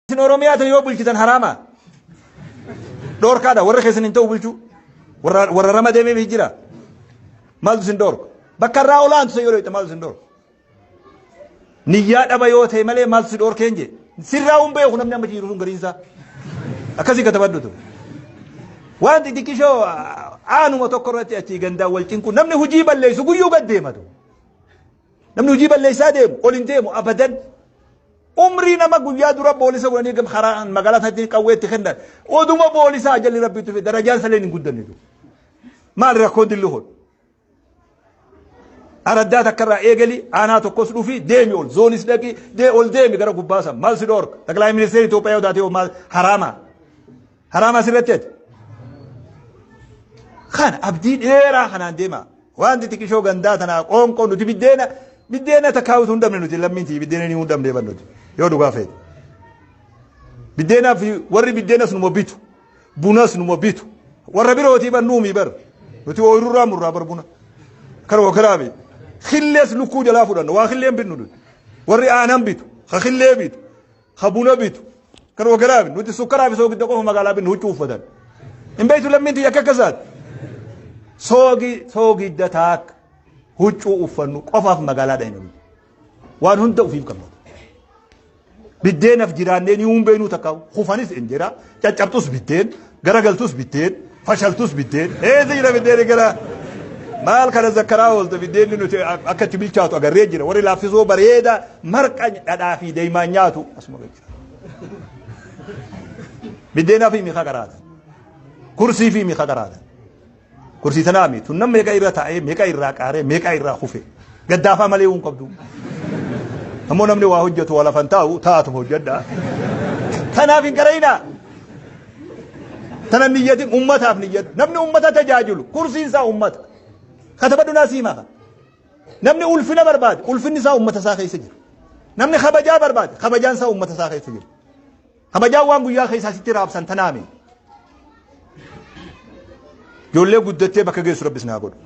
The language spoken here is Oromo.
Isin Oromiyaa tan yoo bulchitan haraama. Dhoorkaadha warra keessan hin ta'u bulchuu. Warra warra ramadeemeef jira. Maaltu isin dhoorka? Bakka irraa olaantu yoo dhoyte maaltu isin dhoorka? Niyyaa dhaba yoo ta'e malee maaltu si dhoorkeen jee? Sirraa hin beeku namni amma jiru sun gariinsaa. Akkasii katabadhu ture. Waan xixiqqishoo aanuma tokko irratti achii gandaan wal cinqu namni hojii balleessu guyyuu gad deematu. Namni hojii balleessaa deemu ol hin deemu abadan. Umrii nama guyyaa dura boolisa godhanii gam karaa magaalaa sanatti qawwee itti kennan. Oduma boolisaa ajalli rabbiitu fi darajaan saleen hin guddanne. Maal rakkoon dilli kun? Araddaa takka irraa eegali aanaa tokkos dhufi deemi ol zoonis dhaqi dee ol deemi gara gubbaa san maal si dhoorka xaqilaa ministeerri Itoophiyaa yoo taate maal haraama haraama asirratti ati kana abdii dheeraa kanaan deema waan xixiqqishoo gandaa tanaa qoonqoo nuti biddeena biddeena takkaawutu hin dhabne nuti lammiin tiyya biddeena ni hin dhabne ban nuti yoo dhugaa feete biddeenaa fi warri biddeenas numa bitu Bunas numa bitu. Warra birootii bar nuumii bar. Nuti ooyirurraa murraa bar buna. Kanuma kanaami. Killees lukkuu jalaa fudhanna. Waa killeen bitnu nuti. Warri aanan bitu. Ka killee bitu. Ka buna bitu. Kanuma kanaami. Nuti sukkaraa fi soogidda qofa magaalaa bitnu huccuu uffatan. Hin beektu lammiin tiyya akka akkasaati. Soogi soogidda taakka huccuu uffannu qofaaf magaalaa dhayna nuti. Waan hunda ofiif qabna. Biddeenaf jiraannee ni hin beeknuu takka kufanis hin jira caccabtus biddeen garagaltus biddeen fashaltus biddeen eessa jira biddeen gara maal kana zakkaraa oolte biddeenni nuti akka itti bilchaatu agarree jira warri laaffisoo bareeda marqa dhadhaa fi deemaan nyaatu asuma jira. Biddeenaa fi miika qaraatan kursii fi miika qaraatan. Kursii tanaa mi tun nam meeqa irra taa'ee meeqa irraa qaaree meeqa irraa kufe gaddaafaa malee hin qabdu. Ammoo namni waa hojjetu waa lafan taa'u taa'atu hojjedha. Tanaaf hin qara'inaa. Tana niyyatin ummataaf niyyatu. Namni ummata tajaajilu kursiin isaa ummata. Katabadhu naa siimaa. Namni ulfina barbaade ulfinni isaa ummata isaa keessa jira. Namni kabajaa barbaade kabajaan isaa ummata isaa keessa jira. Kabajaan waan guyyaa keessaa sitti raabsan tanaami. Ijoollee guddattee bakka geessu rabbis naa godhu.